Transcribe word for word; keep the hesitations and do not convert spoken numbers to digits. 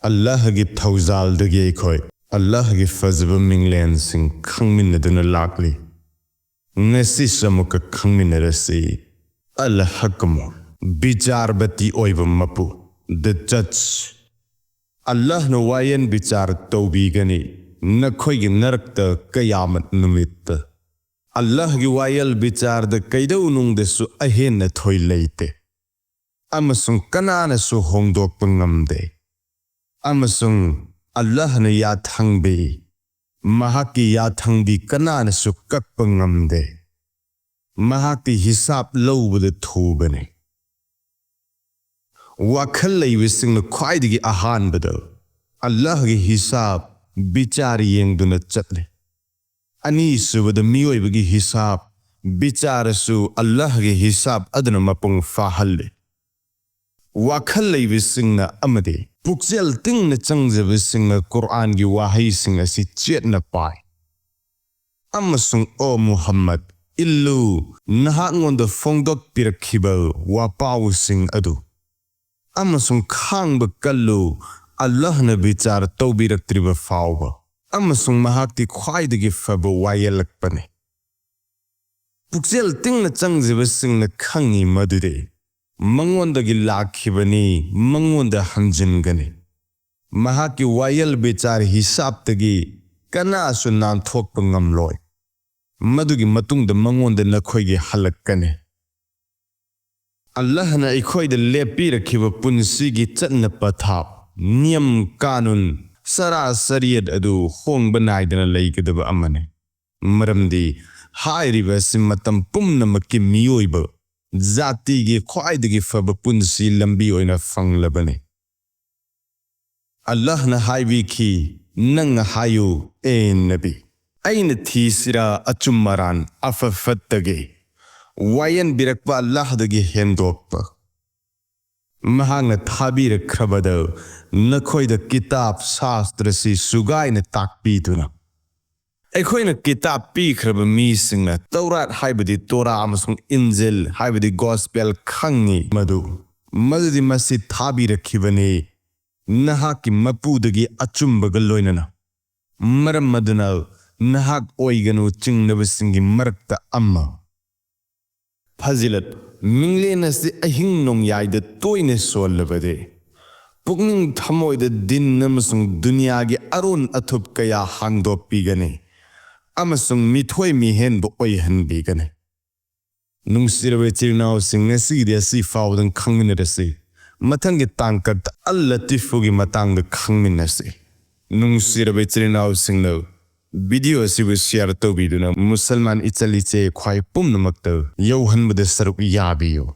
ꯑꯜꯂꯥꯍꯒꯤ ꯊꯧꯖꯥꯜꯗꯒꯤ ꯑꯩꯈꯣꯏ ꯑꯜꯂꯥꯍꯒꯤ ꯐꯖꯕ ꯃꯤꯡꯂꯦꯟꯁꯤꯡ ꯈꯪꯃꯤꯟꯅꯗꯨꯅ ꯂꯥꯛꯂꯤ꯫ ꯉꯁꯤꯁꯨ ꯑꯃꯨꯛꯀ ꯈꯪꯃꯤꯟꯅꯔꯁꯤ꯫ ꯑꯜ ꯍꯀꯃꯨ, ꯕꯤꯆꯥꯔꯕꯇꯤ ꯑꯣꯏꯕ ꯃꯄꯨ, the judge꯫ ꯑꯜꯂꯥꯍꯅ ꯋꯥꯌꯦꯜ ꯕꯤꯆꯥꯔ ꯇꯧꯕꯤꯒꯅꯤ, ꯅꯈꯣꯏꯒꯤ ꯅꯔꯛꯇ ꯀꯌꯥꯃꯠ ꯅꯨꯃꯤꯠꯇ꯫ ꯑꯜꯂꯥꯍꯒꯤ ꯋꯥꯌꯦꯜ ꯕꯤꯆꯥꯔꯗ ꯀꯩꯗꯧꯅꯨꯡꯗꯁꯨ ꯑꯍꯦꯟꯅ ꯊꯣꯏ ꯂꯩꯇꯦ, ꯑꯃꯁꯨꯡ ꯀꯅꯥꯅꯁꯨ ꯍꯣꯡꯗꯣꯛꯄ ꯉꯝꯗꯦ꯫ ꯑꯃꯁꯨꯡ ꯑꯜꯂꯥꯍꯅ ꯌꯥꯊꯪꯕꯤ, ꯃꯍꯥꯛꯀꯤ ꯌꯥꯊꯪꯕꯤ ꯀꯅꯥꯅꯁꯨ ꯀꯛꯄ ꯉꯝꯗꯦ꯫ ꯃꯍꯥꯛꯇꯤ ꯍꯤꯁꯥꯕ ꯂꯧꯕꯗ ꯊꯨꯕꯅꯤ꯫ ꯋꯥꯈꯜ ꯂꯩꯕꯁꯤꯡꯅ ꯈ꯭ꯋꯥꯏꯗꯒꯤ ꯑꯍꯥꯟꯕꯗ ꯑꯜꯂꯥꯍꯒꯤ ꯍꯤꯁꯥꯕ ꯕꯤꯆꯥꯔ ꯌꯦꯡꯗꯨꯅ ꯆꯠꯂꯤ꯫ ꯑꯅꯤꯁꯨꯕꯗ ꯃꯤꯑꯣꯏꯕꯒꯤ ꯍꯤꯁꯥꯕ ꯕꯤꯆꯥꯔꯁꯨ ꯑꯜꯂꯥꯍꯒꯤ ꯍꯤꯁꯥꯕ ꯑꯗꯨꯅ ꯃꯄꯨꯡ ꯐꯥꯍꯜꯂꯤ꯫ ꯋꯥꯈꯜ ꯂꯩꯕꯁꯤꯡꯅ ꯑꯃꯗꯤ ꯄꯨꯛꯆꯦꯜ ꯇꯤꯡꯅ ꯆꯪꯖꯕꯁꯤꯡꯅ ꯀꯨꯔꯑꯥꯟꯒꯤ ꯋꯥꯍꯩꯁꯤꯡ ꯑꯁꯤ ꯆꯦꯠꯅ ꯄꯥꯏ꯫ ꯑꯃꯁꯨꯡ, ꯑꯣ ꯃꯨꯍꯝꯃꯗ, ꯏꯜꯂꯨ, ꯅꯍꯥꯛꯉꯣꯟꯗ ꯐꯣꯡꯗꯣꯛꯄꯤꯔꯛꯈꯤꯕ ꯋꯥꯄꯥꯎꯁꯤꯡ ꯑꯗꯨ, ꯑꯃꯁꯨꯡ ꯈꯥꯡꯕ ꯀꯜꯂꯨ, ꯑꯜꯂꯥꯍꯅ ꯕꯤꯆꯥꯔ ꯇꯧꯕꯤꯔꯛꯇ꯭ꯔꯤꯕ ꯐꯥꯎꯕ, ꯑꯃꯁꯨꯡ ꯃꯍꯥꯛꯇꯤ ꯈ꯭ꯋꯥꯏꯗꯒꯤ ꯐꯕ ꯋꯥꯌꯦꯜꯂꯛꯄꯅꯤ꯫ ꯄꯨꯛꯆꯦꯜ ꯇꯤꯡꯅ ꯆꯪꯖꯕꯁꯤꯡꯅ ꯈꯪꯏ ꯃꯗꯨꯗꯤ ꯃꯉꯣꯟꯗꯒꯤ ꯂꯥꯛꯈꯤꯕꯅꯤ, ꯃꯉꯣꯟꯗ ꯍꯟꯖꯤꯟꯒꯅꯤ꯫ ꯃꯍꯥꯛꯀꯤ ꯋꯥꯌꯦꯜ ꯕꯤꯆꯥꯔ ꯍꯤꯁꯥꯕꯇꯒꯤ ꯀꯅꯥꯁꯨ ꯅꯥꯟꯊꯣꯛꯄ ꯉꯝꯂꯣꯏ꯫ ꯃꯗꯨꯒꯤ ꯃꯇꯨꯡꯗ ꯃꯉꯣꯟꯗ ꯅꯈꯣꯏꯒꯤ ꯍꯜꯂꯛꯀꯅꯤ꯫ ꯑꯜꯂꯥꯍꯅ ꯑꯩꯈꯣꯏꯗ ꯂꯦꯞꯄꯤꯔꯛꯈꯤꯕ ꯄꯨꯟꯁꯤꯒꯤ ꯆꯠꯅ ꯄꯊꯥꯞ, ꯅꯤꯌꯝ ꯀꯥꯅꯨꯟ, ꯁꯔꯥ ꯁꯔꯤꯌꯠ ꯑꯗꯨ ꯍꯣꯡꯕ ꯅꯥꯏꯗꯅ ꯂꯩꯒꯗꯕ ꯑꯃꯅꯤ꯫ ꯃꯔꯝꯗꯤ ꯍꯥꯏꯔꯤꯕ ꯑꯁꯤ ꯃꯇꯝ ꯄꯨꯝꯅꯃꯛꯀꯤ ꯃꯤꯑꯣꯏꯕ ꯖꯥꯇꯤꯒꯤ ꯈ꯭ꯋꯥꯏꯗꯒꯤ ꯐꯕ ꯄꯨꯟꯁꯤ ꯂꯝꯕꯤ ꯑꯣꯏꯅ ꯐꯪꯂꯕꯅꯤ꯫ ꯑꯜꯂꯥꯍꯅ ꯍꯥꯏꯕꯤꯈꯤ, ꯅꯪꯅ ꯍꯥꯏꯌꯨ, ꯑꯦ ꯅꯕꯤ, ꯑꯩꯅ ꯊꯤꯁꯤꯔꯥ ꯑꯆꯨꯝ ꯑꯔꯥꯟ, ꯑꯐ ꯐꯠꯇꯒꯦ? ꯋꯥꯌꯦꯟꯕꯤꯔꯛꯄ ꯑꯜꯂꯥꯍꯗꯒꯤ ꯍꯦꯟꯗꯣꯛꯄ꯫ ꯃꯍꯥꯛꯅ ꯊꯥꯕꯤꯔꯛꯈ꯭ꯔꯕꯗ ꯅꯈꯣꯏꯗ ꯀꯤꯇꯥꯕ ꯁꯥꯁꯇ꯭ꯔꯁꯤ ꯁꯨꯒꯥꯏꯅ ꯇꯥꯛꯄꯤꯗꯨꯅ, ꯑꯩꯈꯣꯏꯅ ꯀꯤꯇꯥꯕ ꯄꯤꯈ꯭ꯔꯕ ꯃꯤꯁꯤꯡꯅ ꯇꯧꯔꯥꯠ ꯍꯥꯏꯕꯗꯤ ꯇꯣꯔꯥ ꯑꯃꯁꯨꯡ ꯏꯟꯖꯤꯜ ꯍꯥꯏꯕꯗꯤ ꯒꯣꯁꯄꯦꯜ ꯈꯪꯉꯤ ꯃꯗꯨ, ꯃꯗꯨꯗꯤ ꯃꯁꯤ ꯊꯥꯕꯤꯔꯛꯈꯤꯕꯅꯤ꯫ ꯅꯍꯥꯛꯀꯤ ꯃꯄꯨꯗꯒꯤ ꯑꯆꯨꯝꯕꯒ ꯂꯣꯏꯅꯅ꯫ ꯃꯔꯝ ꯑꯗꯨꯅ ꯅꯍꯥꯛ ꯑꯣꯏꯒꯅꯨ ꯆꯤꯡꯅꯕꯁꯤꯡꯒꯤ ꯃꯔꯛꯇ ꯑꯃ꯫ ꯐꯥꯖꯤꯂꯠ, ꯃꯤꯡꯂꯦꯟ ꯑꯁꯤ ꯑꯍꯤꯡ ꯅꯣꯡꯌꯥꯏꯗ ꯇꯣꯏꯅ ꯁꯣꯜꯂꯕꯗꯤ, ꯄꯨꯛꯅꯤꯡ ꯊꯃꯣꯏꯗ ꯗꯤꯟ ꯑꯃꯁꯨꯡ ꯗꯨꯅꯤꯌꯥꯒꯤ ꯑꯔꯣꯟ ꯑꯊꯨꯞ ꯀꯌꯥ ꯍꯥꯡꯗꯣꯛꯄꯤꯒꯅꯤ ꯑꯃꯁꯨꯡ ꯃꯤꯊꯣꯏ ꯃꯤꯍꯦꯟꯕ ꯑꯣꯏꯍꯟꯕꯤꯒꯅꯤ꯫ ꯅꯨꯡꯁꯤꯔꯕ ꯏꯆꯤꯜ ꯏꯅꯥꯎꯁꯤꯡ, ꯉꯁꯤꯒꯤꯗꯤ ꯑꯁꯤ ꯐꯥꯎꯕꯗꯪ ꯈꯪꯃꯤꯟꯅꯔꯁꯤ꯫ ꯃꯊꯪꯒꯤ ꯇꯥꯡꯀꯛꯇ ꯑꯜ ꯂꯇꯤꯐꯨꯒꯤ ꯃꯇꯥꯡꯗ ꯈꯪꯃꯤꯟꯅꯁꯤ꯫ ꯅꯨꯡꯁꯤꯔꯕ ꯏꯆꯤꯜ ꯏꯅꯥꯎꯁꯤꯡꯅ video ꯑꯁꯤꯕꯨ share ꯇꯧꯕꯤꯗꯨꯅ ꯃꯨꯁꯜꯃꯥꯟ ꯏꯆꯜ ꯏꯆꯦ ꯈ꯭ꯋꯥꯏ ꯄꯨꯝꯅꯃꯛꯇ ꯌꯧꯍꯟꯕꯗ ꯁꯔꯨꯛ ꯌꯥꯕꯤꯌꯨ꯫